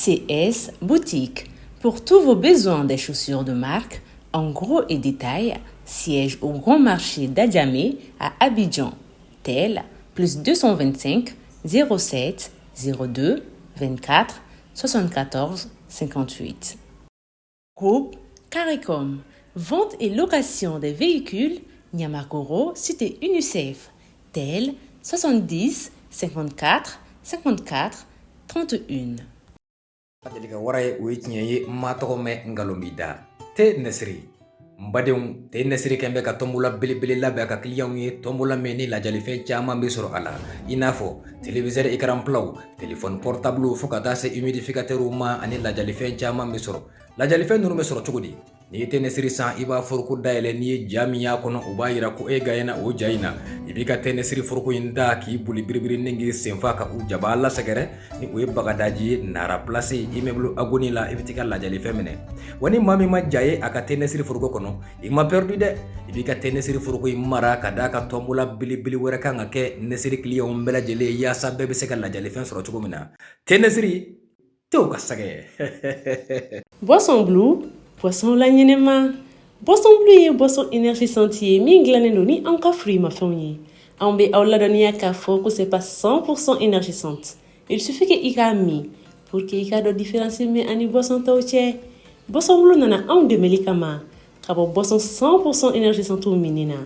ACS Boutique. Pour tous vos besoins des chaussures de marque, en gros et détail, siège au Grand Marché d'Adjamé à Abidjan. Tel plus 225 07 02 24 74 58. Groupe CARICOM. Vente et location des véhicules, Niamakoro, cité UNICEF. Tel 70 54 54 31. Deli ka wara ye, o ye tiɲɛ ye. N ma tɔgɔ mɛn, nkalon b'i da te Nɛsiri. N badenw, te Nɛsiri kɛn bɛ ka tɔnbola belebele labɛn a ka kiliyanw ye, tɔnbola min ni lajalifɛn caman bɛ sɔrɔ a la, i n'a fɔ téléviseur écran plat, téléphone portable, fo ka taa se humidificateur ma, ani lajalifɛn caman bɛ sɔrɔ. Lajalifɛn ninnu bɛ sɔrɔ cogo di? N'i ye te Nɛsiri san, i b'a foroko dayɛlɛ. N'i ye ja min y'a kɔnɔ, o b'a yira ko e gagnena o ja in na. I b'i ka te Nɛsiri foroko in da k'i boli biribiri ni k'i senfa ka u jaba la sɛgɛrɛ ni o ye Bagadaji ye, Nara Place, immeuble Agoni la. I bɛ t'i ka lajalifɛn minɛ. Wa ni maa min ma ja ye a ka te Nɛsiri foroko kɔnɔ, i ma perdu dɛ. I b'i ka te Nɛsiri foroko in mara ka d'a ka tɔnbola belebele wɛrɛ kan ka kɛ Nɛsiri kiliyanw bɛɛ lajɛlen ye, yaasa bɛɛ bɛ se ka lajalifɛn sɔrɔ cogo min na. Te Nɛsiri tew ka sɛgɛ. Boisson Blue, boisson la ɲɛnɛma. Boisson Blue ye boisson énergisante ye min dilannen don ni anw ka fruits-mafɛnw ye. Anw bɛ aw ladɔnniya k'a fɔ ko c'est pas 100% énergisante. Il suffit que i k'a min pour que i k'a dɔn différence min ani boisson tɔw cɛ. Boisson Blue nana anw dɛmɛli kama ka bɔ boisson 100% énergisante minni na.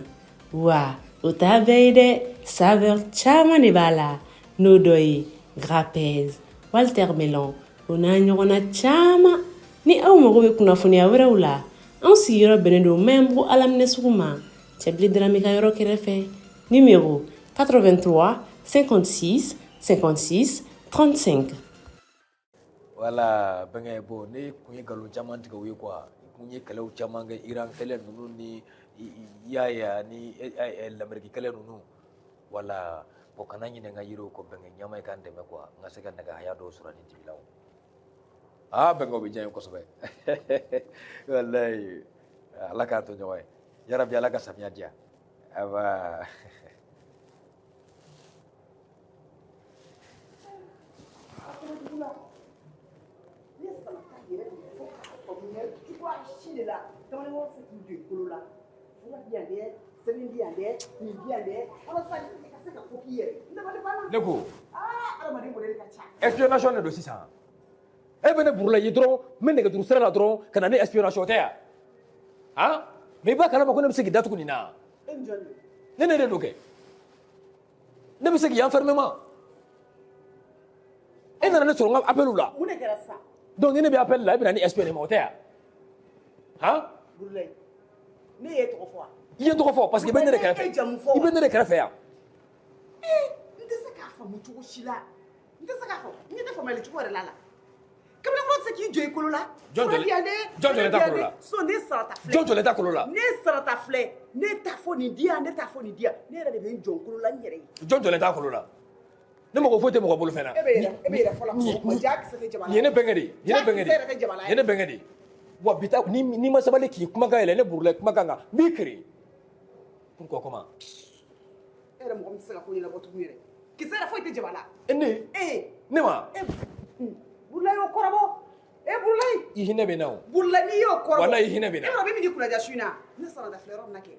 Wa o t'a bɛɛ ye dɛ, saveur caman de b'a la, n'o dɔ ye grapez, Walter Melon, o n'a ɲɔgɔnna caman. Ni aw mago bɛ kunnafoniya wɛrɛw la, anw sigiyɔrɔ bɛnnen don Maɲanbugu Alaminɛ sugu ma, Cɛbilen Darame ka yɔrɔ kɛrɛfɛ. Numéro 83 56 56 35. Wala bɛnkɛ, bon, ne kun ye nkalon caman tigɛ u ye quoi. I kun ye kɛlɛw caman kɛ, Iran kɛlɛ ninnu ni i y'a ye ani Lamɛriki kɛlɛ ninnu. Wala bon, kana ɲinɛ n ka yiriw kɔ, bɛnkɛ. Ɲama ye k'an dɛmɛ quoi, n ka se ka nɛgɛ haya dɔw sɔrɔ ni dibilaw. Aa bɛnkɛ, o bɛ diya n ye kosɛbɛ walayi. Ala k'an to ɲɔgɔn ye yarabi, Ala ka samiya diya. Aba. Ne sarata yɛrɛ de fo k'a faamuya cogoya si de la, kamalenkɔrɔ tɛ se k'i jɔ i kolo la. Fura di yan dɛ, sɛbɛn di yan dɛ, nin di yan dɛ, walasa i ka se ka ko k'i yɛrɛ ye. N dabali banna. Ne ko. Aa, adamaden modèle ka ca. Espionnage de don sisan. E bɛ ne burula ye dɔrɔn, n bɛ nɛgɛjuru sira la dɔrɔn ka na ne espionnage, o tɛ yan han? Mais i b'a kalama ko ne bɛ se k'i datugu nin na. E ni jɔn de? Ne de don kɛ, ne bɛ se k'i enfermer ma. E nana ne sɔrɔ n ka appel la. Mun de kɛra sisan? Donc ni ne bɛ appel la, e bɛ na ne espionner ma, o tɛ yan han? Burulayi, ne y'e tɔgɔ fɔ wa? I ye n tɔgɔ fɔ parce que i bɛ ne de kɛrɛfɛ. E jamu fɔ. I bɛ ne de kɛrɛfɛ yan. Ee, n tɛ se k'a faamu cogo si la, n tɛ se k'a faamu, n ɲɛ tɛ faamuyali cogo yɛrɛ la. La kamalenkɔrɔ tɛ se k'i jɔ i kolo la. Jɔn Fura di yan dɛ, jɔn jɔlen sɛbɛn t'a di yan kolo la? dɛ. So ne sarata filɛ. Jɔn jɔlen t'a kolo la? Ne sarata filɛ, ne t'a fɔ nin di yan, ne t'a fɔ nin di yan, ne yɛrɛ de bɛ n jɔ n kolo la n yɛrɛ ye. Jɔn jɔlen t'a kolo la? Ne mɔgɔ foyi tɛ mɔgɔ bolo fɛn na. E bɛ yɛrɛ, e bɛ yɛrɛ fɔ la kosɛbɛ. Ja kisɛ tɛ jaba la. Nin ye ne bɛnkɛ de ye, nin ye ne bɛnkɛ de Ja kisɛ yɛrɛ tɛ jaba la. ye, nin ye ne bɛnkɛ de ye. Wa bi ta ni n'i ma sabali k'i kumakan yɛlɛ ne burula kumakan kan, n b'i kiri. Pourquoi, comment? E yɛrɛ mɔgɔ min tɛ se ka ko ɲɛnabɔ tugun yɛrɛ, kisɛ yɛrɛ foyi tɛ jaba la. E ne E ne ma e Burulayi, y'o kɔrɔbɔ e Burulayi. I hinɛ bɛ n na o. Burulayi, n'i y'o kɔrɔbɔ. Walayi, i hinɛ bɛ n na. E b'a dɔn min bɛ k'i kunnaja su in na, ne sarata filɛ yɔrɔ min na kɛ,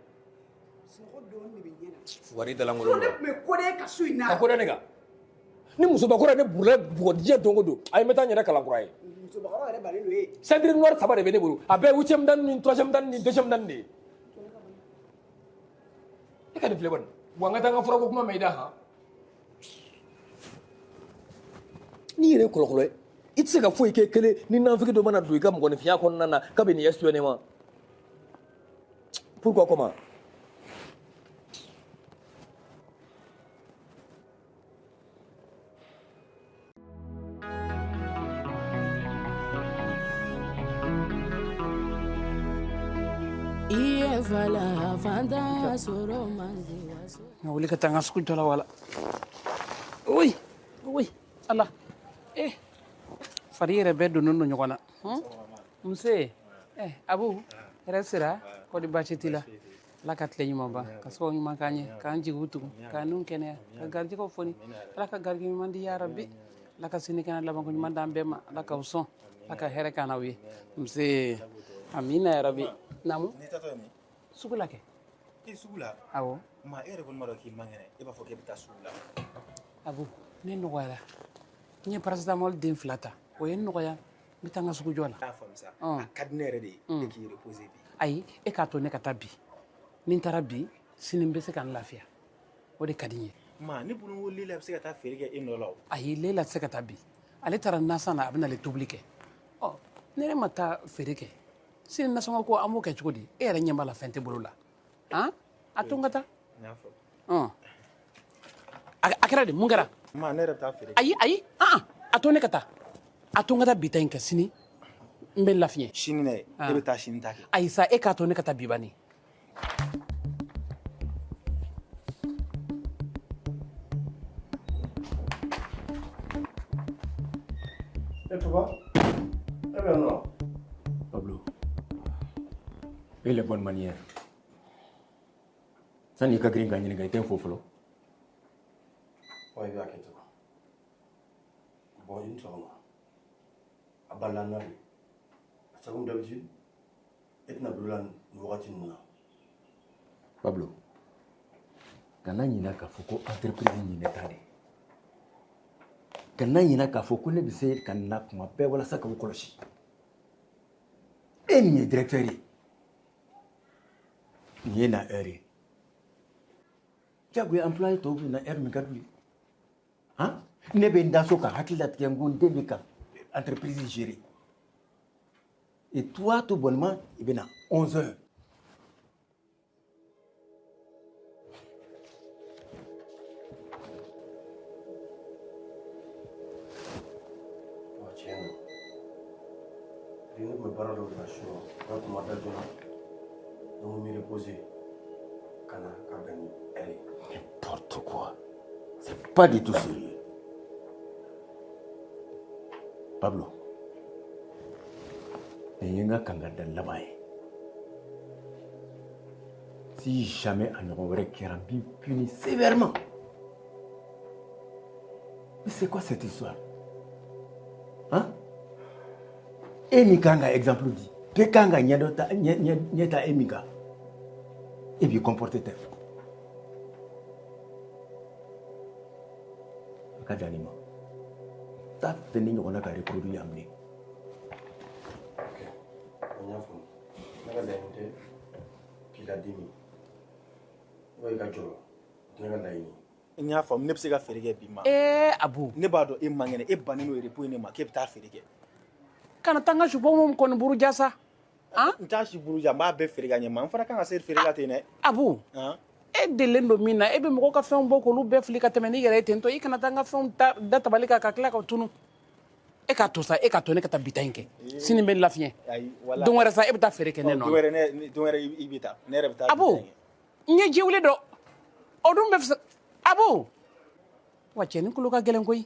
sunɔgɔ dɔɔnin de bɛ ɲɛ na. Fugari dalankolon. Sinon ne tun bɛ ko de ka su in na. Ka ko da ne kan ni musobakɔrɔ ye ne burula bugɔ diɲɛ don o don. Ayi, n bɛ taa n yɛrɛ kalan kura ye. Musobakɔrɔ yɛrɛ bannen don e. Ceinture noire saba de bɛ ne bolo, a bɛɛ huitième dan ni troisième dan ni deuxième dan de ye. E ka nin filɛ kɔni wa, n ka taa n ka furako kuma mɛn i da han. N'i yɛrɛ ye kɔlɔkɔlɔ ye, i tɛ se ka foyi kɛ kelen ni nafigi dɔ mana don i ka mɔgɔninfinya kɔnɔna na k'a bɛ nin espionner ma. Pourquoi, comment? Iye fala fanta sɔrɔ mansi waso. N ka wuli ka taa n ka sugu jɔ la wala. Oyi oyi, Ala eh, fari yɛrɛ bɛɛ donnen don ɲɔgɔn na. Nse Abu, hɛrɛ sira kɔdi? Baasi t'i la? Ala ka tile ɲuman ban, ka sababu ɲuman k'an ye, k'an jigiw tugu, k'an nun kɛnɛya, ka garijɛgɛw foni. Ala ka garijɛgɛ ɲuman di ya rabi. Ala ka sini kɛnɛ labanko ɲuman d'an bɛɛ ma. Ala k'aw sɔn. Ala ka hɛrɛ k'an n'aw ye. Nse. Amina yarabi. Naamu. N'i taatɔ ye min? Sugu la kɛ. E sugu la? Awɔ. Ma e yɛrɛ kɔni b'a dɔn k'i man kɛnɛ. E b'a fɔ k'e bɛ taa sugu la. Abu, ne nɔgɔyara. N ye paracetamol den 2 ta. O ye n nɔgɔya. N bɛ taa n ka sugujɔ la. N y'a faamu sa. A ka di ne yɛrɛ de ye e k'i reposer bi. Ayi, e k'a to ne ka taa bi. Ni n taara bi, sini n bɛ se ka n lafiya. O de ka di n ye. Ma ne bolo ko Lela bɛ se ka taa feere kɛ e nɔ la o. Ayi, Lela tɛ se ka taa bi. Ale taara nasan na, a bɛ nalen tobili kɛ. Ɔ, ni ne ma taa feere kɛ, sini nasɔngɔ ko an b'o kɛ cogo di? E yɛrɛ ɲɛ b'a la fɛn tɛ bolo la. Han? A to n ka taa. N y'a faamu. A kɛra di? Mun kɛra? Ma ne yɛrɛ bɛ taa feere kɛ. Ayi, ayi, an a to ne ka taa. A to n ka taa bi ta in kɛ sini n bɛ lafiɲɛ. Sini dɛ, e bɛ taa sini ta kɛ. Ayi sa, e k'a to ne ka taa bi bani. E papa, e bɛ yan nɔ? Pablo, et les bonnes manières. Sani i ka girin ka ɲininka, i tɛ n fo fɔlɔ. Wa i bɛ hakɛ to. Bon, i ni sɔgɔma. A balila n na de. Parce que comme d'habitude, e tɛna bureau la nin wagati ninnu na. Pablo, kana ɲinɛ k'a fɔ ko entreprise in ye ne ta de ye. Kana ɲinɛ k'a fɔ ko ne bɛ se ka na kuma bɛɛ walasa k'aw kɔlɔsi. E min ye directeur ye, nin ye na heure ye. Diyagoya employé tɔw bɛ na heure min ka d'u ye. Han? Ne bɛ n da so ka hakili latigɛ n ko n den bɛ ka entreprise gérer. Et toi, tout bonnement, i bɛ na 11 heures. Wa tiɲɛ don. Bi ne tun bɛ baara dɔ de la su rɔ, o tun ma da joona. Donc n bɛ reposer ka na ka bɛn ni heure ye. N'importe quoi. C'est pas du tout sérieux. Pablo, nin ye n ka kangarida laban ye. Si jamais a ɲɔgɔn wɛrɛ kɛra, n b'i puni sévèrement. Mais c'est quoi cette histoire? Hein? E min kan ka exemple di, bɛɛ kan ka ɲɛ dɔ ta, ɲɛ ta e min kan, e b'i comporter ten. A ka dan nin ma. T'a fɛ ni ɲɔgɔnna ka reproduire yan bilen. Ok, n y'a faamu. Ne ka laɲini tɛ k'i ladimi. I b'a ye i ka jɔrɔ. O tɛ ne ka laɲini ye. N y'a faamu, ne bɛ se ka feere kɛ bi ma. Ee Abu. Ne b'a dɔn e man kɛnɛ, e bannen don repos in de ma k'e bɛ taa feere kɛ. Kana taa n ka supɔmu kɔni buruja sa. Han? N t'a si buruja, n b'a bɛɛ feere ka ɲɛ ma. N fana kan ka se feere la ten dɛ. Abu. E delilen don min na, e bɛ mɔgɔw ka fɛnw bɔ k'olu bɛɛ fili ka tɛmɛ n'i yɛrɛ ye ten tɔ. I kana taa n ka fɛnw da tabali kan ka tila ka tunu. E k'a to sa, e k'a to ne ka taa bi ta in kɛ. Sini n bɛ lafiɲɛ. Ayi, wala. Don wɛrɛ sa, e bɛ taa feere kɛ ne nɔ na. Don wɛrɛ i bɛ taa. Ne yɛrɛ bɛ taa bi ta Abu, in kɛ. n ye jiwuli dɔ. O dun bɛ fisa. Abu. Wa cɛnin tulo ka gɛlɛn koyi.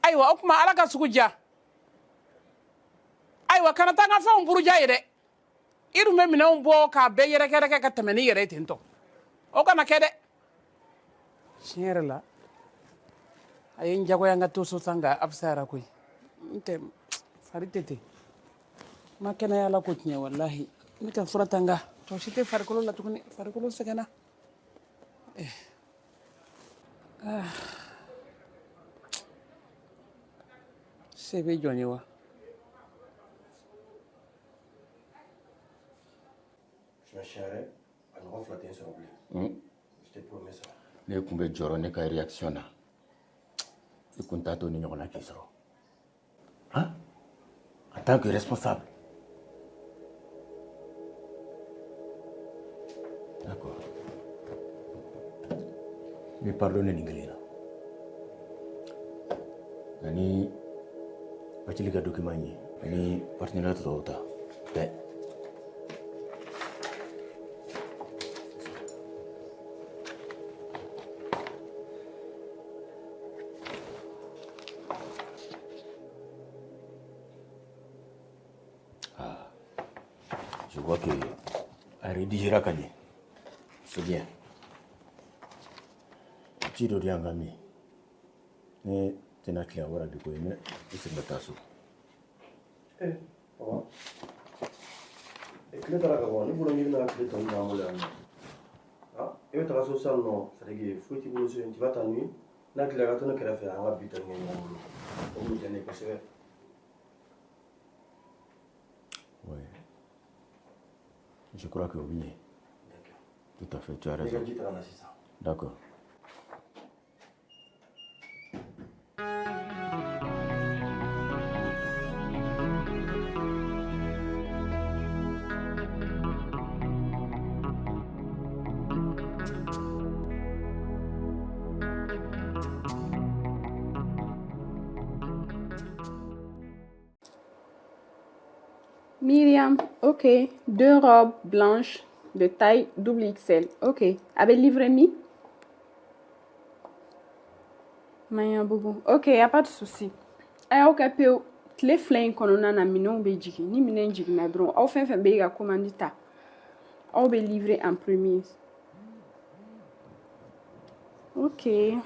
Ayiwa, o tuma Ala ka sugu diya. Ayiwa, kana taa n ka fɛnw buruja ye dɛ. I dun bɛ minɛnw bɔ k'a bɛɛ yɛrɛkɛ ka tɛmɛ n'i yɛrɛ ye ten tɔ. O kana kɛ dɛ. Tiɲɛ yɛrɛ la, a ye n jagoya n ka to so sa, nka a fisayara koyi. N tɛ fari tɛ ten. N ma kɛnɛya la ko tiɲɛ walahi. N bɛ ka fura ta nka tɔ si tɛ farikolo la tuguni. Farikolo sɛgɛnna. Se bɛ jɔn ye wa? Siɲɛ wɛrɛ a ɲɔgɔn 2 tɛ n sɔrɔ bilen. Je te promets ça. Ne tun bɛ jɔrɔ ne ka réaction na. I kun t'a to ni ɲɔgɔnna k'i sɔrɔ. Hein? En tant que responsable. D'accord. N bɛ pardonner nin kelen na. Nka ni Bacili ka document ye ani partenaire tɔw ta bɛɛ. Ah, je vois que a rédigera ka ɲɛ. C'est bien. Ci dɔ di yan ka min. Ne Tɛna tila wara bi ko ye minɛ i segin ka taa so. Eh, papa. Tile taara ka bɔ ne bolo n'i bɛna tile tɔ ninnu bolo yan nɔ. Ah, e bɛ taga so sisan nɔ, c'est-à-dire foyi t'i bolo so yen, tu vas t'ennuyer. N'a tilala ka to ne kɛrɛfɛ an ka bi tɔ kɛ ɲɔgɔn bolo. O b'o diya ne ye kosɛbɛ. Oui. Je crois que oui. Tout à fait, tu as raison. D'accord. Myriam, ok. Deux robes blanches de taille double XL. Ok. Avec livre mi Maɲanbugu. Ok, y a pas de souci. A y'aw kɛ pewu. Tile 2 in kɔnɔna na minɛnw bɛ jigin. Ni minɛn jiginna dɔrɔn, aw fɛn fɛn bɛ ka commande ta, aw bɛ livrer en premier. Ok.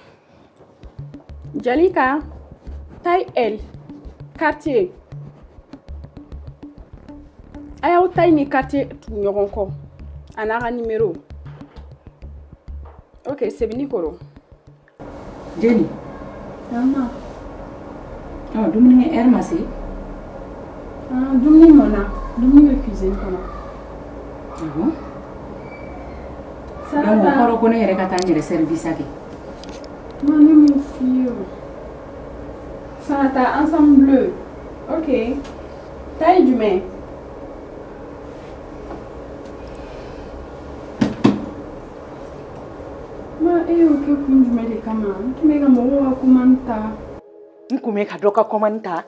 Jalika, taille L, quartier. A y'aw taille ni quartier tugu ɲɔgɔn kɔ. A n'a ka numéro. Ok, Sebenikɔrɔ. Jeni. Maman. Ɔ dumuni kɛ heure ma se. Ah, dumuni mɔna. Dumuni bɛ cuisine kɔnɔ. Ah bon? Donc o kɔrɔ ko ne yɛrɛ ka taa n yɛrɛ service kɛ. Ma ne m'o f'i ye o. Sarata, ensemble bleu. Ok. Taille jumɛn? Ma e y'o kɛ kun jumɛn de kama? N tun bɛ ka mɔgɔw ka commande ta. N kun bɛ ka dɔ ka commande ta.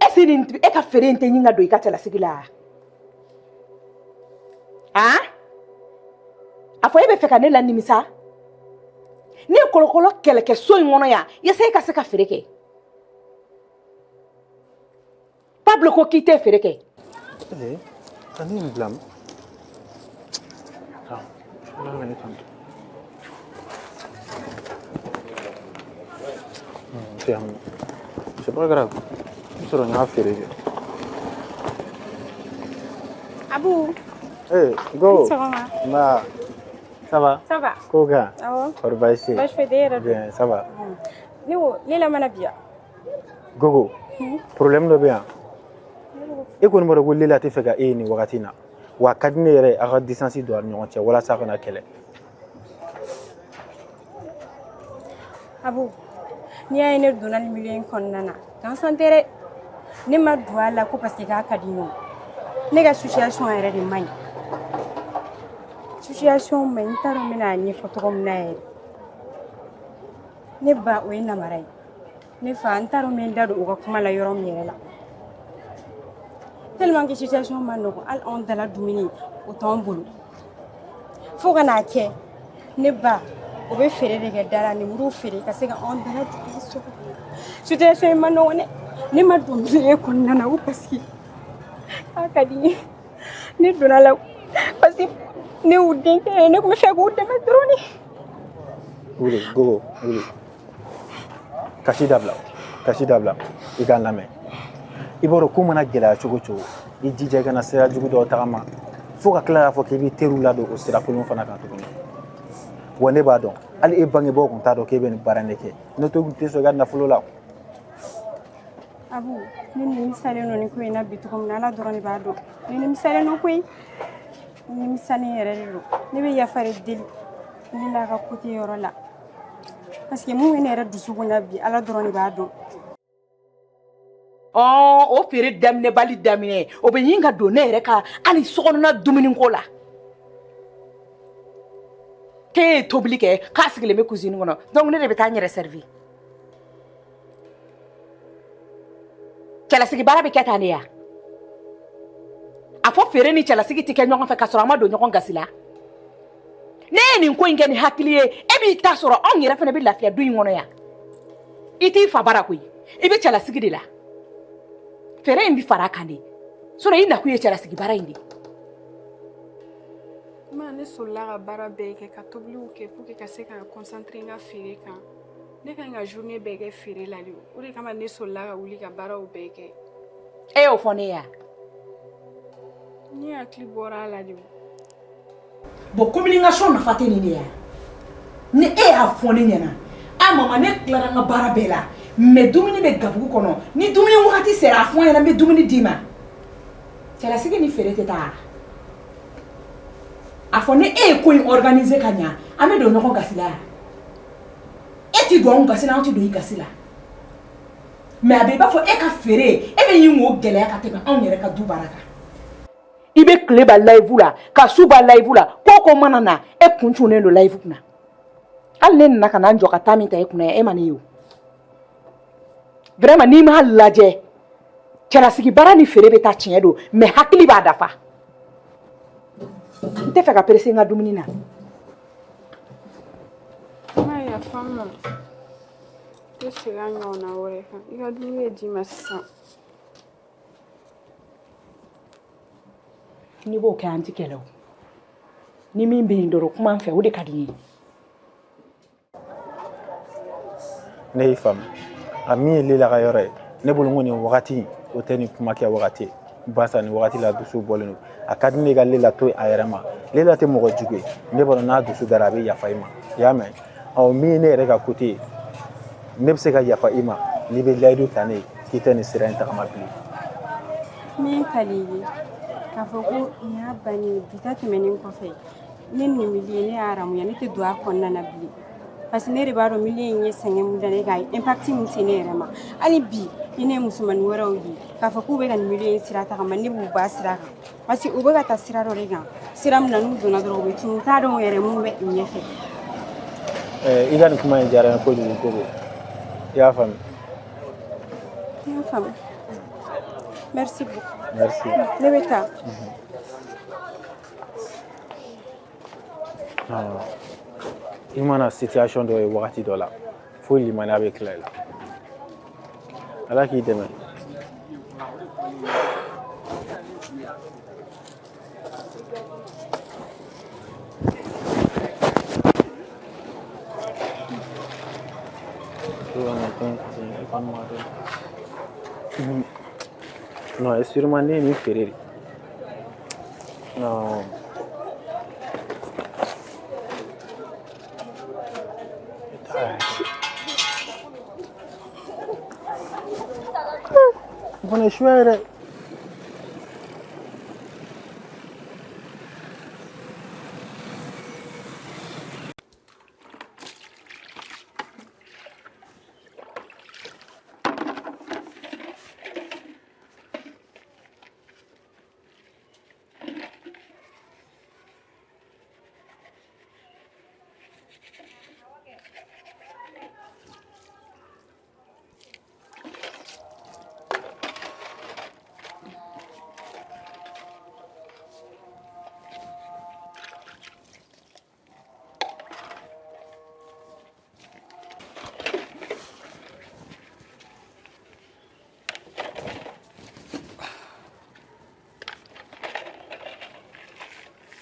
Est-ce que nin e ka feere in tɛ ɲini ka don i ka cɛlasigi la? Han? A fɔ e bɛ fɛ ka ne lanimisa? Ne ye kɔlɔkɔlɔ kɛlɛ kɛ so in kɔnɔ yan yaasa e ka se ka feere kɛ. Pablo ko k'i tɛ feere kɛ. Ee, ka ne nin bila min? Ala ka ne tanto. C'est pas grave. N sɔrɔ n y'a feere kɛ. Abu. Eh, go. Sɔgɔma. Nba. Ça va? Ça va. Ko kan? Awɔ. Kɔri baasi tɛ yen? Baasi foyi tɛ e yɛrɛ dun? Bien, ça va. Ne ko Lela mana bi yan. Gogo, problème dɔ bɛ yan. E kɔni b'a dɔn ko Lela tɛ fɛ ka e ye nin wagati in na. Wa a ka di ne yɛrɛ ye aw ka distance don aw ni ɲɔgɔn cɛ walasa a kana kɛlɛ. Abu, n'i y'a ye ne donna nin milieu in kɔnɔna na, gansan tɛ dɛ. Ne ma don a la ko parce que k'a ka di n ye. Ne ka situation yɛrɛ de man ɲi. Situation man ɲi, n t'a dɔn n bɛna a ɲɛfɔ cogo min na yɛrɛ. Ne ba o ye namara ye. Ne fa n t'a dɔn n bɛ n da don u ka kuma la yɔrɔ min yɛrɛ la. Tellement que situation ma nɔgɔn, hali anw dala dumuni o t'anw bolo. Fo ka n'a kɛ ne ba o bɛ feere de kɛ da la, lemuru feere ka se ka anw dala dumuni sɔrɔ. Situation in ma nɔgɔn dɛ. Ne ma don milieu kɔnɔna na ko parce que k'a ka di n ye. Ne donna la parce que ne y'u denkɛ ye, ne tun bɛ fɛ k'u dɛmɛ dɔrɔn de. Wuli, Gogo, wuli. Kasi dabila, kasi dabila. I k'an lamɛn. I b'a dɔn ko mana gɛlɛya cogo o cogo, i jija i kana sira jugu dɔw tagama fo ka tila k'a fɔ k'i b'i teriw ladon o sira kolon fana kan tuguni. Wa ne b'a dɔn hali e bangebaaw tun t'a dɔn k'e bɛ nin baara in de kɛ, n'o tɛ u tun tɛ sɔn i ka nafolo la. Abu, ne nimisalen don nin ko in na bi cogo min na, Ala dɔrɔn de b'a dɔn. Ne nimisalen don koyi. Ne nimisalen yɛrɛ de don. Ne bɛ yafa de deli Lela ka côté yɔrɔ la. Parce que mun bɛ ne yɛrɛ dusukun na bi, Ala dɔrɔn de b'a dɔn. O feere daminɛbali daminɛ o bɛ ɲini ka don ne yɛrɛ ka hali sokɔnɔna dumuniko la. K'e ye tobili kɛ k'a sigilen bɛ cuisine kɔnɔ, donc ne de bɛ taa n yɛrɛ servi. Cɛlasigi baara bɛ kɛ tan de ya? A fɔ feere ni cɛlasigi tɛ kɛ ɲɔgɔn fɛ k'a sɔrɔ a ma don ɲɔgɔn gasi la. Ne ye nin ko in kɛ ni hakili ye, e b'i ta sɔrɔ, anw yɛrɛ fana bɛ lafiya du in kɔnɔ yan. I t'i fa bara koyi, i bɛ cɛlasigi de la. Feere in bɛ fara a kan de, sinon i nakun ye cɛlasigi baara in de. Ma ne solila ka baara bɛɛ kɛ, ka tobiliw kɛ pour que ka se ka concentrer n ka feere kan. Ne ka ɲi ka journée bɛɛ kɛ feere la de o de kama ne solila ka wuli ka baaraw bɛɛ kɛ. E y'o fɔ ne ye wa? Ne hakili bɔra a la de. Bon, communication nafa tɛ nin de ya. Ni e y'a fɔ ne ɲɛna, a mama, ne tilara n ka baara bɛɛ la, mais dumuni bɛ gabugu kɔnɔ, ni dumuni wagati sera, a fɔ n ɲɛna, n bɛ dumuni d'i ma. Cɛlasigi ni feere tɛ taa. A fɔ ni e ye ko in organiser ka ɲa, an bɛ don ɲɔgɔn gasi la yan. E ti don anw gasi la, anw ti don i gasi la. Mais a bɛ i b'a fɔ e ka feere, e bɛ ɲini k'o gɛlɛya ka tɛmɛ anw yɛrɛ ka du baara kan. I bɛ tile ban live la, ka su ban live la, ko o ko mana na, e kun cunnen don live kunna. Hali ne nana ka na n jɔ ka taa min ta e kunna, e ma ne ye o. Vraiment, n'i m'a lajɛ, cɛlasigi baara ni feere bɛ taa, tiɲɛ don, mais hakili b'a dafa. N tɛ fɛ ka presser n ka dumuni na. Ma yafa n ma. N tɛ segin a ɲɔgɔnna wɛrɛ kan. I ka dumuni bɛ d'i ma sisan. N'i b'o kɛ, an ti kɛlɛ o. Ni min bɛ yen dɔrɔn, kuma n fɛ, o de ka di n ye. Ne y'i faamu. A min ye Lela ka yɔrɔ ye, ne bolo ko nin wagati o tɛ nin kuma kɛ wagati ye, barisa nin wagati la dusu bɔlen don. A ka di ne ka Lela to a yɛrɛ ma. Lela tɛ mɔgɔ jugu ye. Ne b'a dɔn n'a dusu dara, a bɛ yafa i ma. I y'a mɛn? Ɔ, min ye ne yɛrɛ ka côté ye, ne bɛ se ka yafa i ma n'i bɛ layidu ta ne ye k'i tɛ nin sira in tagama bilen. Min ka di i ye k'a fɔ ko nin y'a bannen ye, bi ta tɛmɛnen kɔfɛ, ne ni milieu, ne y'a haramuya, ne tɛ don a kɔnɔna na bilen, parce que ne de b'a dɔn milieu in ye sɛgɛn mun da ne kan, a ye impact mun se ne yɛrɛ ma. Hali bi, ni ne ye musomanin wɛrɛw ye k'a fɔ k'u bɛ ka nin milieu in sira tagama, ne b'u ba sira kan, parce que u bɛ ka taa sira dɔ de kan, sira min na n'u donna dɔrɔn, u bɛ tunun, u t'a dɔn yɛrɛ mun bɛ u ɲɛfɛ. I ka nin kuma in diyara n ye kojugu kogo. I y'a faamu? N y'a faamu, merci beaucoup. Merci. Ne bɛ taa. I mana situation dɔ ye wagati dɔ la, fo limaniya bɛ tila i la. Ala k'i dɛmɛ. Non, sûrement ne ye nin feere de. Non. N fana ye suya yɛrɛ.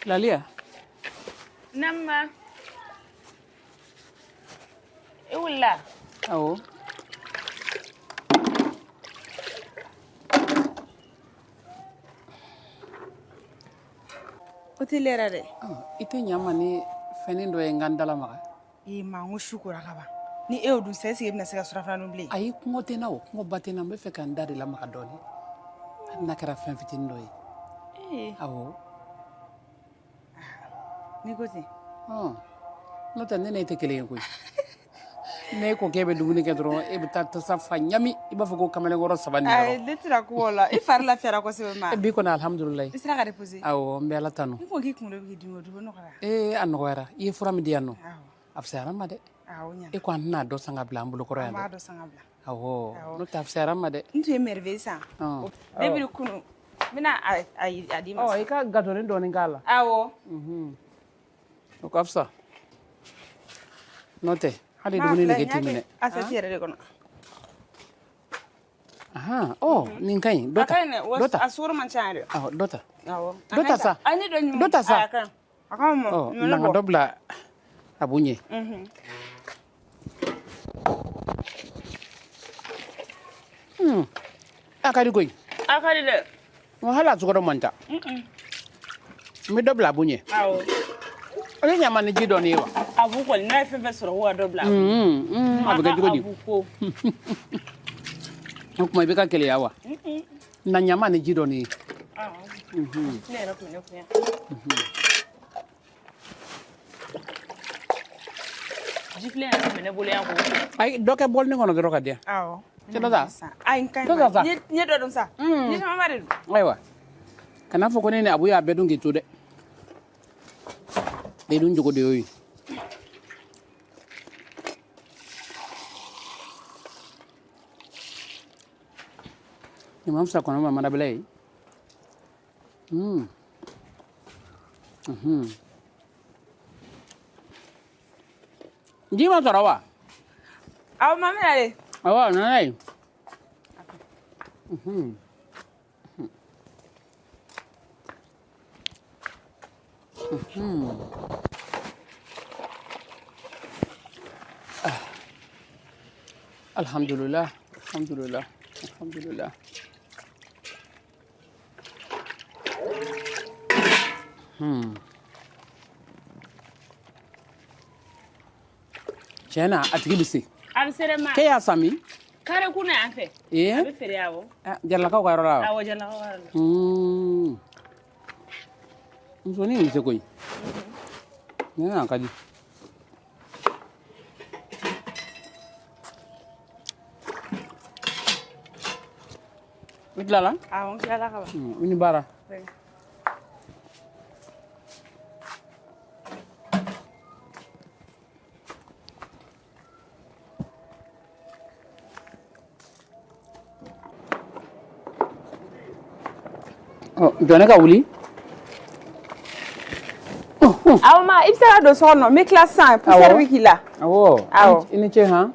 Laliya. Nama. I wulila? Awɔ. O tɛ lera dɛ. I tɛ ɲa n ma ni fɛnnin dɔ ye n ka n da lamaga. Ee ma, n ko su kora ka ban. Ni e y'o dun sisan, est ce que e bɛna se ka surafana dun bilen? Ayi, kɔngɔ tɛ n na o, kɔngɔba tɛ n na. N bɛ fɛ ka n da de lamaga dɔɔnin, hali n'a kɛra fɛn fitinin dɔ ye. Ee. Awɔ. N'i ko ten. N'o tɛ, ne n'e tɛ kelen ye koyi. Ne ko k'e bɛ dumuni kɛ dɔrɔn, e bɛ taa tasa fa ɲami, i b'a fɔ ko kamalenkɔrɔ saba nin yɔrɔ. Ayi, ne tɛna kuma o la. I fari lafiyara kosɛbɛ ma. Bi kɔni, alihamudulilayi. I sera ka reposer? Awɔ, n bɛ Ala tanu. I ko k'i kunkolo bɛ k'i dimi, o dimi nɔgɔyara? Ee, a nɔgɔyara. I ye fura min di yan nɔ, a fisayara n ma dɛ. Awɔ, ɲana. E ko an tɛna dɔ san ka bila an bolo kɔrɔ yan dɛ. An b'a dɔ san ka bila. Awɔ, n'o tɛ a fisayara n ma dɛ. N tun ye merveille san. Depuis kunun, n bɛna a d'i ma. Ɔ, i ka gâteau dɔɔnin k'a la. Awɔ. O ka fisa, n'o tɛ hali dumuni nege t'i minɛ. Assiette yɛrɛ de kɔnɔ. Ahan, ɔ, nin ka ɲi, dɔ ta. Dɔ ta. A sukaro man ca yɛrɛ. Awɔ, dɔ ta. Awɔ. Dɔ ta sa. A ne dɔ ɲuman. Dɔ ta sa. A ka ɲi. A ka ɲi mɔ. Ɔ, na n ka dɔ bila a bu ɲɛ. A ka di koyi. A ka di dɛ. Wa hali a sukaro man ca. N bɛ dɔ bila Abu ɲɛ. Awɔ. O ye ɲama ni ji dɔɔni ye wa? Abu kɔni n'a ye fɛn fɛn sɔrɔ ko ka dɔ bila. A bɛ kɛ cogo di? Abu ko. O tuma i bɛ ka keleya wa? Na ɲama ni ji dɔɔni ye. Awɔ. Ne yɛrɛ tun bɛ ne kun yan. Jifilen yɛrɛ tun bɛ ne bolo yan k'o ko. Ayi, dɔ kɛ bɔlini kɔnɔ dɔrɔn ka di yan. Awɔ. Cɛ dɔ ta. Ayi, n ka ɲi. Dɔ ta sa. N ye dɔ dun sa. Ji camanba de don. Ayiwa. Kana fɔ ko ne ni Abu y'a bɛɛ dun k'i to dɛ. E dun jogo de y'o ye. Nin man fisa kɔnɔ ma manabila ye. Ji ma sɔrɔ wa? Awɔ, ma bɛna de. Awɔ, na n'a ye. Alhamdulillah, alhamdulillah, alhamdulillah. Tiɲɛ na a tigi bɛ se. A bɛ se dɛ ma. K'e y'a san min? Kare kun na yan fɛ. Ee? A bɛ feere awɔ. Jaralakaw ka yɔrɔ la wa? Awɔ, Jaralakaw ka yɔrɔ la. Musonin bɛ se koyi. Ne a ka di. I tilala? Awɔ, n tilala ka ban. I ni baara. Jɔ ne ka wuli. Awɔ ma, i bɛ se ka don so kɔnɔ, n bɛ tila sisan, poussière bɛ k'i la. Awɔ. Awɔ. I ni ce han.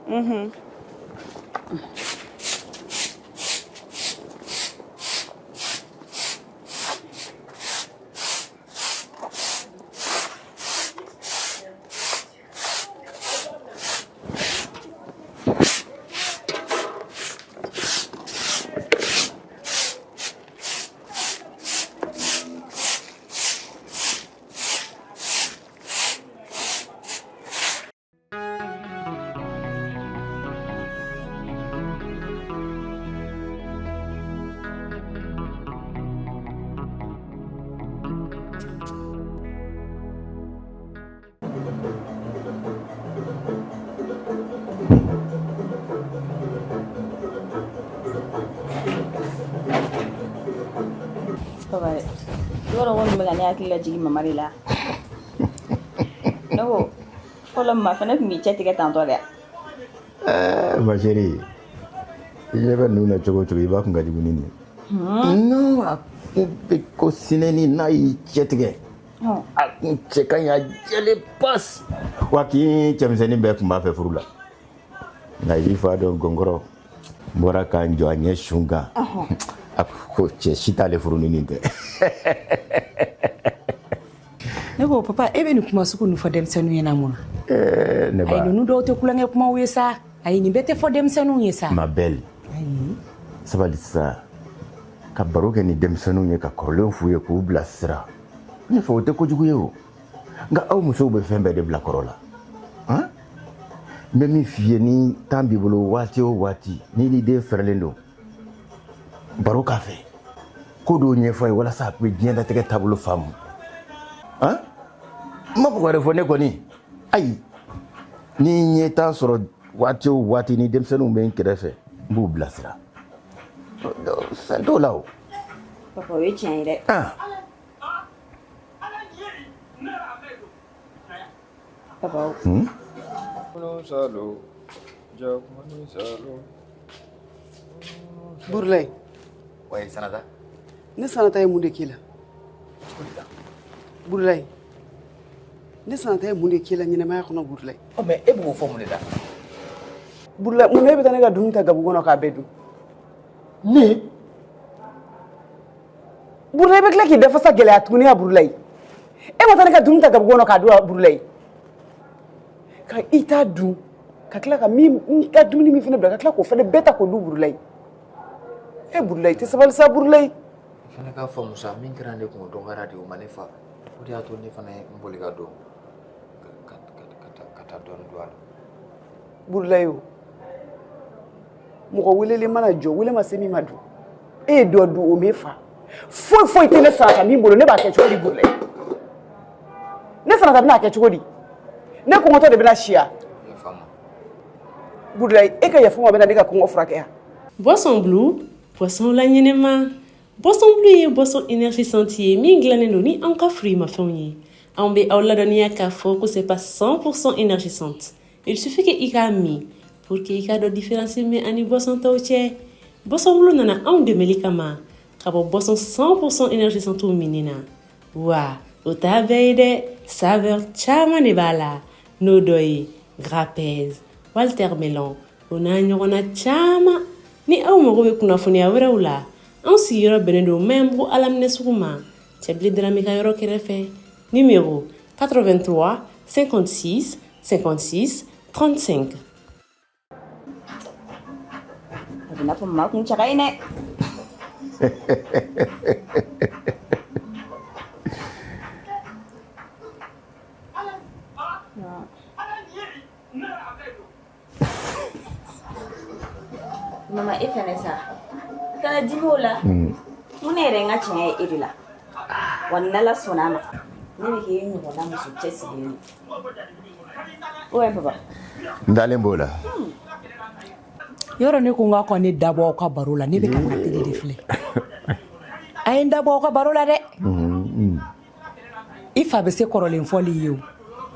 Papa yɔrɔ kɔni bɛ ka ne hakili lajigin mama de la. Ne ko fɔlɔ ma fana tun b'i cɛ tigɛ tantɔ dɛ. Eh, ma chérie, i ɲɛ bɛ ninnu na cogo o cogo, i b'a kun ka jugu ni nin ye. Non, a kun bɛ ko sinɛni n'a y'i cɛ tigɛ. A kun cɛ ka ɲi, a jɛlen pas. Wa k'i cɛmisɛnnin bɛɛ tun b'a fɛ furu la. Nka i b'i fa dɔn gɔnkɔrɔ. N bɔra ka n jɔ a ɲɛ sun kan. A ko cɛ si t'ale furu ni nin tɛ. Ne ko papa, e bɛ nin kuma sugu ninnu fɔ denmisɛnninw ɲɛna mun na? Eh, ne ba. Ayi, ninnu dɔw tɛ tulonkɛ kumaw ye sa. Ayi, nin bɛɛ tɛ fɔ denmisɛnninw ye sa. Ma belle. Ayi. Sabali sa. Ka baro kɛ ni denmisɛnninw ye, ka kɔrɔlenw f'u ye, k'u bilasira. Ne fɛ o tɛ kojugu ye o. Nka aw musow bɛ fɛn bɛɛ de bila kɔrɔ la. Han? N bɛ min f'i ye, ni temps b'i bolo waati o waati, n'i n'i den fɛrɛlen don, baro k'a fɛ, ko dɔw ɲɛfɔ a ye walasa a bɛ diɲɛlatigɛ taabolo faamu. Han? N ma mɔgɔ wɛrɛ fɔ, ne kɔni. Ayi, ni n ye temps sɔrɔ waati o waati, ni denmisɛnninw bɛ n kɛrɛfɛ, n b'u bilasira. Fɛn t'o la o. Papa, o ye tiɲɛ ye dɛ. Papa. Burulayi. Oui, Sanata. Ne Sanata ye mun de k'i la? Burulayi, ne Sanata ye mun de k'i la ɲɛnamaya kɔnɔ, Burulayi? Oh, mais e b'o fɔ mun de la? Burulayi, mun na e bɛ taa ne ka dumuni ta gabugu kɔnɔ k'a bɛɛ dun? Ne? Burulayi, i bɛ tila k'i dafasa gɛlɛya tuguni ya Burulayi. E ma taa ne ka dumuni ta gabugu kɔnɔ k'a dun wa, Burulayi? Ka i ta dun. Ka tila ka min n ka dumuni min fana bila ka tila k'o fana bɛɛ ta k'o dun Burulayi. E Burulayi, i tɛ sabali sa Burulayi. I fana k'a faamu sa, min kɛra ne kun o dɔgɔyara de, o ma ne fa. O de y'a to ne fana ye n boli ka don ka taa dɔɔnin dun a la. Burulayi o, mɔgɔ welelen mana jɔ, wele ma se min ma dun. E ye dɔ dun, o m'e fa. Foyi foyi tɛ ne Sanata min bolo, ne b'a kɛ cogo di Burulayi? Ne Sanata bɛna a kɛ cogo di? Ne kɔngɔtɔ de bɛna si yan. Burulayi, e ka yafa n ma bɛna ne ka kɔngɔ furakɛ yan. Boisson Blue, boisson la ɲɛnɛma. Boisson Blue ye boisson énergisante ye min dilannen don ni anw ka fruits-mafɛnw ye. Anw bɛ aw ladɔnniya k'a fɔ ko c'est pas 100% énergisante. Il suffit que i k'a min pour que i k'a dɔn différence min bɛ ani boisson tɔw cɛ. Boisson Blue nana anw dɛmɛli kama ka bɔ boisson 100% énergisante minni na. Wa o t'a bɛɛ ye dɛ, saveur caman de b'a la, n'o dɔ ye grapez, Walter Melon, o n'a ɲɔgɔnna caman. Ni aw mago bɛ kunnafoniya wɛrɛw la, anw sigiyɔrɔ bɛnnen don Maɲanbugu Alaminɛ sugu ma, Cɛbilen Darame ka yɔrɔ kɛrɛfɛ. Numéro 83 56 56 35. A bɛ n'a fɔ maa kun cɛ ka ɲi dɛ. Mama e fɛnɛ sa kana dimi o la. Mun ne yɛrɛ n ka tiɲɛ ye e de la wa n'Ala sɔnna a ma ne bɛ k'e ɲɔgɔnna muso cɛsirilen ye o ye papa. N dalen b'o la. Yɔrɔ ne ko n k'a ka ne dabɔ aw ka baro la, ne bɛ ka n ka tele de filɛ. A ye n dabɔ aw ka baro la dɛ. I fa bɛ se kɔrɔlen fɔli ye o,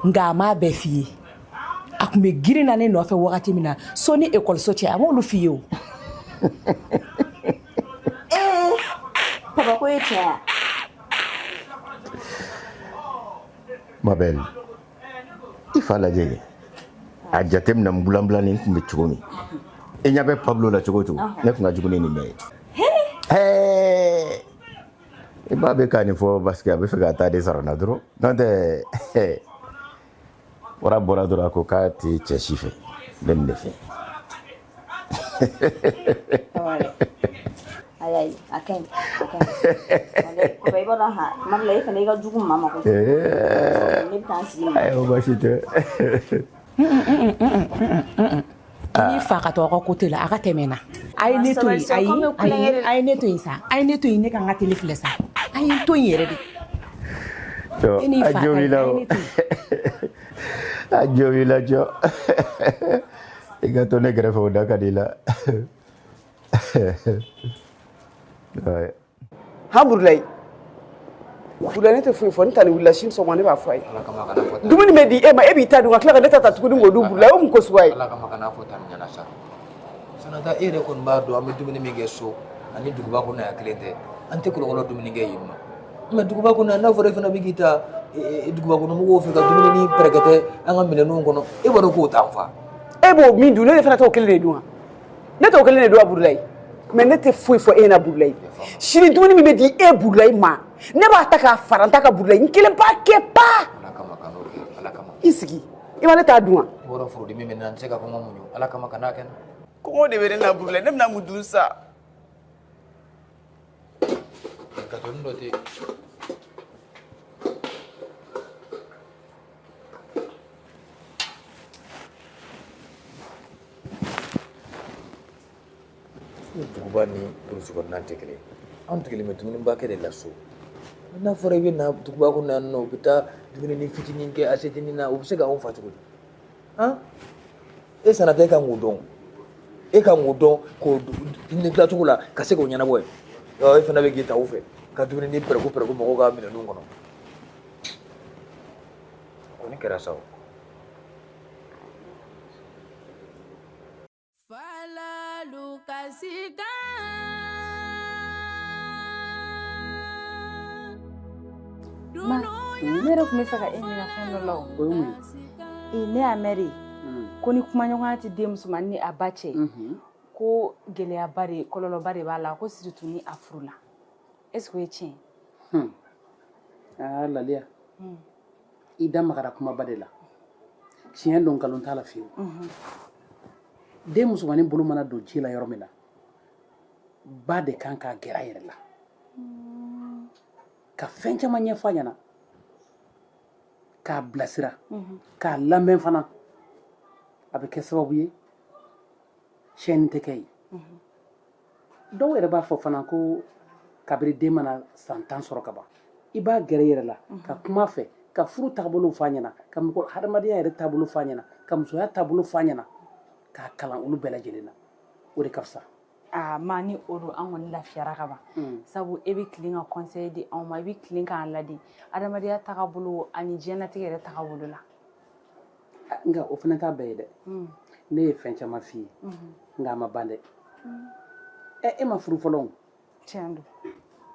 nka a m'a bɛɛ f'i ye. A tun bɛ girin na ne nɔfɛ wagati min na so ni ekɔliso cɛ, a m'olu f'i ye o. Ee papa, ko ye tiɲɛ ye? Ma belle, i fa lajɛ kɛ, a jateminɛ n bulanbulanin tun bɛ cogo min, i ɲɛ bɛ Pablo la cogo o cogo, ne tun ka jugu ni nin bɛɛ ye. Hɛɛ, i b'a bɛ ka nin fɔ parce que a bɛ fɛ ka taa de sɔrɔ n na dɔrɔn, n'o tɛ wara bɔra dɔrɔn a ko k'a tɛ cɛ si fɛ, n bɛ nin de fɛ. Ayi ayi, a ka ɲi, a ka ɲi. Papa, i b'a dɔn han, tuma dɔ la e fana i ka jugu maa ma kojugu. Ne bɛ taa n sigi nin. Ayi, o baasi tɛ. N'i fa ka to aw ka côté la, a ka tɛmɛ n na. A ye ne to yen, ayi ayi, a ye ne to yen sa, a ye ne to yen, ne ka n ka tele filɛ sa, a ye n to yen yɛrɛ de. E n'i A fa jo ka b'i ɲi, la a ye o. ne to yen. A jo b'i la jɔ. I ka to ne kɛrɛfɛ, o da ka di i la. Ouais. Han Burulayi, Burulayi, ne tɛ foyi fɔ. Ne ta ni wulila sini sɔgɔma, ne b'a fɔ a ye. Dumuni bɛ di e ma, e b'i ta dun ka tila ka ne ta ta tuguni k'o dun. Burulayi, o mun ko suguya ye? Ala kama, kana fɔ tan ɲɛna sa. Sanata, e yɛrɛ kɔni b'a dɔn an bɛ dumuni min kɛ so ani duguba kɔnɔ yan kelen tɛ. An tɛ kɔlɔkɔlɔ dumuni kɛ yen nɔ, mais duguba kɔnɔ yan, n'a fɔra e fana bɛ k'i ta duguba kɔnɔ mɔgɔw fɛ ka dumuni pɛrɛkɛtɛ an ka minɛnw kɔnɔ, e b'a dɔn k'o t'an fa. E b'o min dun, ne de fana t'o kelen de dun wa? Ne t'o kelen de dun wa, Burulayi? Mais ne tɛ foyi fɔ e ɲɛna, Burulayi. Sini dumuni min bɛ di e Burulayi ma, ne b'a ta k'a fara n ta kan, Burulayi, n kelen b'a kɛ pa. Ala kama, kan'o kɛ, Ala kama. I sigi, i ma ne t'a dun wa? I b'a dɔn furudimi bɛ n na, n tɛ se ka kɔngɔ muɲu. Ala kama, kan'a kɛ n na. Kɔngɔ de bɛ ne na, Burulayi, ne bɛna mun dun sa? Gatoni dɔ tɛ yen? Duguba ni burusi kɔnɔna tɛ kelen. Anw sigilen bɛ dumuniba kɛ de la so. N'a fɔra i bɛ na duguba kɔnɔ yan nɔ, u bɛ taa dumuni fitinin kɛ asɛtinin na, u bɛ se k'anw fa cogo di? Han, e Sanata, e kan k'o dɔn, e kan k'o dɔn k'o dumuni dilancogo la ka se k'o ɲɛnabɔ ye. E fana bɛ k'i ta u fɛ ka dumuni pɛrɛku pɛrɛku mɔgɔw ka minɛnw kɔnɔ. Kɔni kɛra sa o. Falalu kasikan. Ma, ne yɛrɛ tun bɛ fɛ ka e ɲininka fɛn dɔ la o. O ye mun ye? Ee, ne y'a mɛn de ko ni kumaɲɔgɔnya tɛ den musomannin ni a ba cɛ, ko gɛlɛyaba de, kɔlɔlɔba de b'a la, ko surtout ni a furula. Est ce que o ye tiɲɛ ye? Aa Laliya, i da magara kumaba de la. Tiɲɛ don, nkalon t'a la fiyewu. Den musomannin bolo mana don ji la yɔrɔ min na, ba de kan k'a gɛrɛ a yɛrɛ la ka fɛn caman ɲɛfɔ a ɲɛna, k'a bilasira, k'a lamɛn fana. A bɛ kɛ sababu ye tiɲɛni tɛ kɛ yen. Dɔw yɛrɛ b'a fɔ fana ko kabiri den mana san 10 sɔrɔ ka ban, i b'a gɛrɛ i yɛrɛ la ka kuma a fɛ, ka furu taabolo f'a ɲɛna, ka mɔgɔ hadamadenya yɛrɛ taabolo f'a ɲɛna, ka musoya taabolo f'a ɲɛna, k'a kalan olu bɛɛ lajɛlen na. O de ka fisa. Aa ma, ni o don, an kɔni lafiyara ka ban, sabu e bɛ tilen ka conseil di anw ma, i bɛ tilen k'an ladi adamadenya tagabolo ani diɲɛlatigɛ yɛrɛ tagabolo la. Nka o fana t'a bɛɛ ye dɛ. Ne ye fɛn caman f'i ye, nka a ma ban dɛ. Ɛ, e ma furu fɔlɔ o. Tiɲɛ don.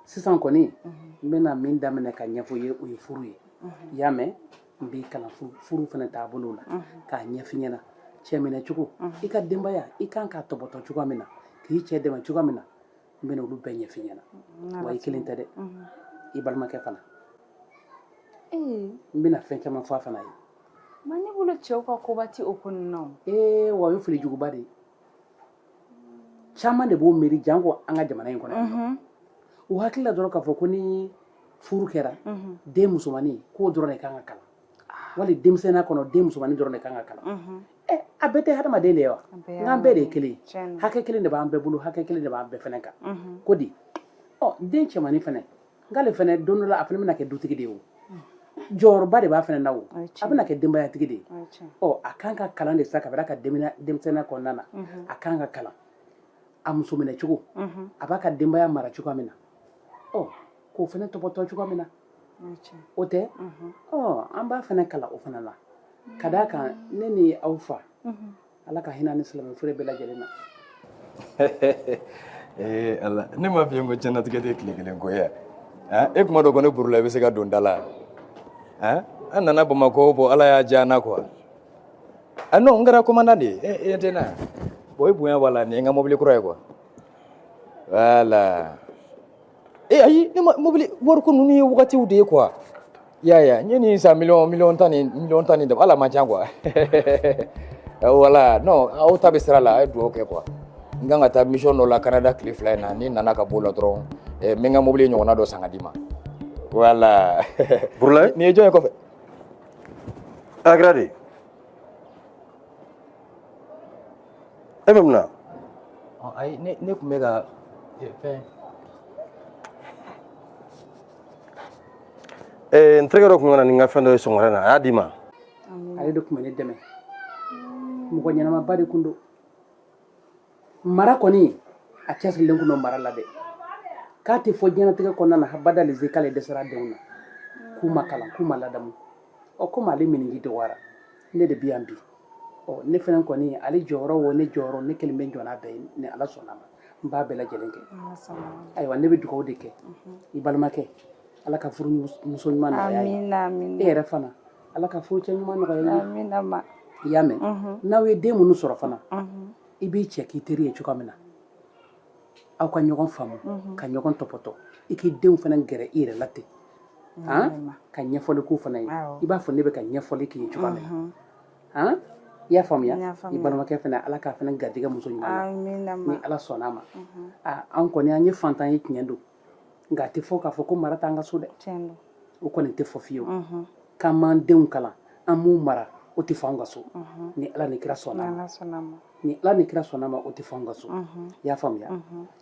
Sisan kɔni, n bɛna min daminɛ ka ɲɛfɔ i ye, o ye furu ye. I y'a mɛn? N b'i kalan furu fana taabolo la, k'a ɲɛf'i ɲɛna, cɛ minɛ cogo, i ka denbaya i kan k'a tɔbɔtɔ cogoya min na, k'i cɛ dɛmɛ cogoya min na, n bɛna olu bɛɛ ɲɛf'i ɲɛna. Wa i kelen tɛ dɛ, i balimakɛ fana, n bɛna fɛn caman fɔ a fana ye. Ma, ne bolo cɛw ka koba ti o ko ninnu na o. Ee, wa o ye fili juguba de ye. Caman de b'o miiri, janko an ka jamana in kɔnɔ yan nɔ. U hakili la dɔrɔn k'a fɔ ko ni furu kɛra, den musomannin k'o dɔrɔn de kan ka kalan, wali denmisɛnninya kɔnɔ, den musomannin dɔrɔn de kan ka kalan. Ɛ, a bɛɛ tɛ hadamaden de ye wa? Nka an bɛɛ de ye kelen ye, hakɛ kelen de b'an bɛɛ bolo, hakɛ kelen de b'an bɛɛ fɛnɛ kan ko di. Ɔ, den cɛmannin fɛnɛ, nk'ale fɛnɛ, don dɔ la a fɛnɛ bɛna kɛ dutigi de ye o, jɔyɔrɔba de b'a fɛnɛ na o, a bɛna kɛ denbayatigi de ye. Ɔ, a kan ka kalan de sa kabini a ka denmisɛnninya kɔnɔna na. A kan ka kalan a muso minɛ cogo, a b'a ka denbaya mara cogoya min na, ɔ, k'o fɛnɛ tɔpɔtɔ cogoya min na, o tɛ. Ɔ, an b'a fɛnɛ kalan o fana la, ka d'a kan ne ni aw fa, Ala ka hinɛ ni silamɛ fure bɛɛ lajɛlen na. Ee Ala, ne m'a f'i ye ko diɲɛnatigɛ tɛ tile kelen ko ye. E kuma dɔ ko ne burula, i bɛ se ka don da la. An nana Bamakɔ, bɔn, Ala y'a diya an na quoi. Ah non, n kɛra commandant de ye. E tɛ na bon, i bonya b'a la. Nin ye n ka mobili kura ye quoi. Voilà. E ayi, ne ma mobili wariko ninnu ye wagatiw de ye quoi. I y'a ye, n ye nin san miliyɔn 10 ni miliyɔn 10 ni dama, hali a man ca quoi. Voilà. Non, aw ta bɛ sira la, a ye dugawu kɛ quoi. N kan ka taa mission dɔ la Canada tile 2 in na. Ni nana ka b'o la dɔrɔn, n bɛ n ka mobili ɲɔgɔnna dɔ san ka d'i ma. Voilà. Burulayi. Nin ye jɔn ye kɔfɛ? A kɛra di? E bɛ mun na? Ayi, ne tun bɛ ka fɛn. N terikɛ dɔ tun ka na ni n ka fɛn dɔ ye sɔgɔmada in na, a y'a d'i ma. Ale de tun bɛ ne dɛmɛ, mɔgɔ ɲɛnamaba de tun don. Mara kɔni, a cɛsirilen tun don mara la dɛ, k'a tɛ fɔ diɲɛlatigɛ kɔnɔna na habada leze k'ale dɛsɛra denw na, k'u ma kalan, k'u ma ladamu. Ɔ, komi ale miniji dɔgɔyara, ne de bɛ yan bi. Ɔ, ne fana kɔni, ale jɔyɔrɔ o ne jɔyɔrɔ, ne kelen bɛ jɔ n'a bɛɛ ye. Ni Ala sɔnna ma, n b'a bɛɛ lajɛlen kɛ. Ayiwa, ne bɛ dugawu de kɛ i balimakɛ, Ala ka furu muso ɲuman nɔgɔya ye. E yɛrɛ fana, Ala ka furu cɛ ɲuman nɔgɔya ye. I y'a mɛn? N'aw ye den minnu sɔrɔ fana, i b'i cɛ k'i teri ye cogoya min na, aw ka ɲɔgɔn faamu, ka ɲɔgɔn tɔpɔtɔ, i k'i denw fana gɛrɛ i yɛrɛ la ten, ka ɲɛfɔli k'u fana ye, i b'a fɔ ne bɛ ka ɲɛfɔli k'i ye cogoya min na. I y'a faamuya? I balimakɛ fana, Ala k'a fana garijɛgɛ muso ɲuman na, ni Ala sɔnna a ma. An kɔni, an ye fantan ye, tiɲɛ don, nka a tɛ fɔ k'a fɔ ko mara t'an ka so dɛ. O kɔni tɛ fɔ fiyewu k'an m'an denw kalan, an m'u mara, o tɛ fɔ anw ka so. Ni Ala ni kira sɔnna ma, ni Ala ni kira sɔnna ma, o tɛ fɔ anw ka so. I y'a faamuya?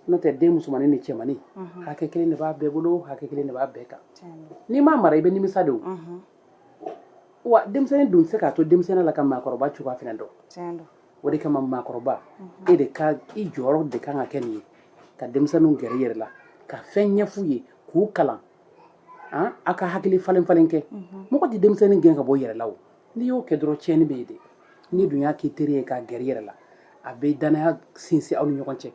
N'o tɛ, den musomannin ni cɛmannin, hakɛ kelen de b'a bɛɛ bolo, hakɛ kelen de b'a bɛɛ kan. N'i m'a mara, i bɛ nimisa de o. Wa denmisɛnnin dun tɛ se k'a to denmisɛnnin la ka maakɔrɔba cogoya fana dɔn. O de kama maakɔrɔba, e de ka i jɔyɔrɔ de kan ka kɛ nin ye, ka denmisɛnninw gɛrɛ i yɛrɛ la, ka fɛn ɲɛf'u ye, k'u kalan, aw ka hakili falen falen kɛ. Mɔgɔ tɛ denmisɛnnin gɛn ka bɔ i yɛrɛ la o. N'i y'o kɛ dɔrɔn, tiɲɛni bɛ yen dɛ. N'i dun y'a k'i teri ye, k'a gɛrɛ i yɛrɛ la, a bɛ danaya sinsin aw ni ɲɔgɔn cɛ.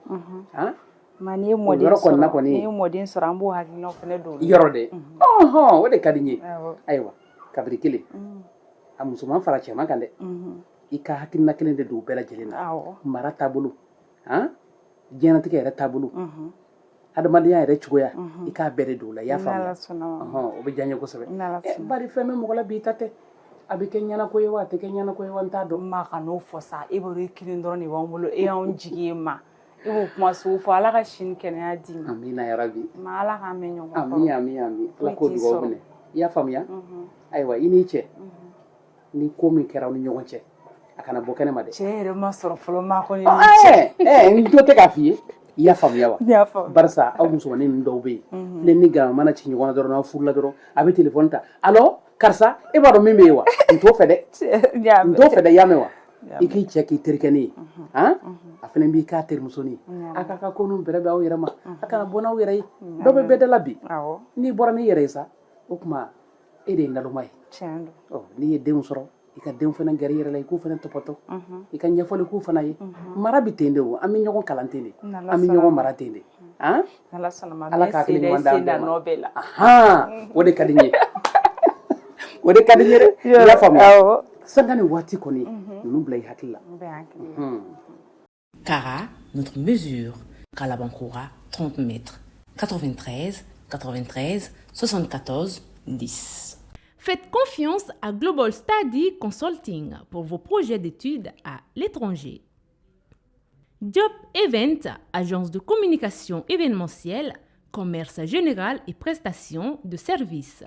Ma, n'i ye mɔden sɔrɔ, n'i ye mɔden sɔrɔ, an b'o hakilinaw fana don. Yɔrɔ dɛ, ɔhɔn, o de ka di n ye. Ayiwa, kabiri kelen, a musoman fara cɛman kan dɛ, i ka hakilina kelen de don u bɛɛ lajɛlen na. Mara taabolo, diɲɛlatigɛ yɛrɛ taabolo, adamadenya yɛrɛ cogoya, i k'a bɛɛ de don o la. I y'a faamuya? O bɛ diya n ye kosɛbɛ. Bari fɛn bɛ mɔgɔ la bi, i ta tɛ. A bɛ kɛ ɲɛnako ye wa a tɛ kɛ ɲɛnako ye wa, n t'a dɔn. Ma, ka n'o fɔ sa. E b'a dɔn, e kelen dɔrɔn de b'an bolo, e y'anw jigi ye. Ma, e b'o kuma sugu fɔ. Ala ka sini kɛnɛya d'i ma. Amina yarabi. Ma, Ala k'an mɛn ɲɔgɔn kɔrɔ. Ami, ami, ami. Ala k'o Foyi t'i dugawu sɔrɔ. minɛ. I y'a faamuya? Ayiwa, i n'i cɛ, ni ko min kɛra aw ni ɲɔgɔn cɛ, a kana bɔ kɛnɛ ma dɛ. Cɛ yɛrɛ ma sɔrɔ fɔlɔ, ma kɔni. Ɛɛ, n jo tɛ k'a f'i ye. I y'a faamuya wa? N y'a faamu. Barisa aw musomanin ninnu dɔw bɛ yen, filen ni galama mana ci ɲɔgɔn na dɔrɔn, n'aw furula dɔrɔn, a bɛ telefɔni ta: "Allo, karisa, e b'a dɔn min bɛ yen wa?" N t'o fɛ dɛ, n t'o fɛ dɛ. I y'a mɛn wa? I k'i cɛ k'i terikɛnin ye, han, a fana b'i k'a terimusonin ye. A k'a ka ko ninnu bɛrɛ bɛn aw yɛrɛ ma, a kana bɔ n'aw yɛrɛ ye. Dɔ bɛ bɛɛ da la bi. N'i bɔra n'i yɛrɛ ye sa, o tuma e de ye naloma ye. Tiɲɛ don. Ɔ, n'i ye denw sɔrɔ, i ka denw fana gɛrɛ i yɛrɛ la, i k'u fana tɔpɔtɔ, i ka ɲɛfɔli k'u fana ye. Mara bɛ ten de o, an bɛ ɲɔgɔn kalan ten de, N'Ala an bɛ sɔnna ɲɔgɔn ma. mara ten de, han. N'Ala sɔnna ma. Ala Bɛɛ ka hakili sen da i ɲuman d'an sen da bɛɛ ma. nɔ bɛɛ la. Ahan, o de ka di n ye, o de ka di n ye dɛ. I y'a faamuya? Sanga ni waati kɔni, ninnu bila i hakili la. N bɛ hakili la. Cara, notre mesure. Kalabankoura, 30 mètres. 93 93 74 10. Faites confiance à Global Study Consulting pour vos projets d'études à l'étranger. Job Event, agence de communication événementielle, commerce général et prestations de services.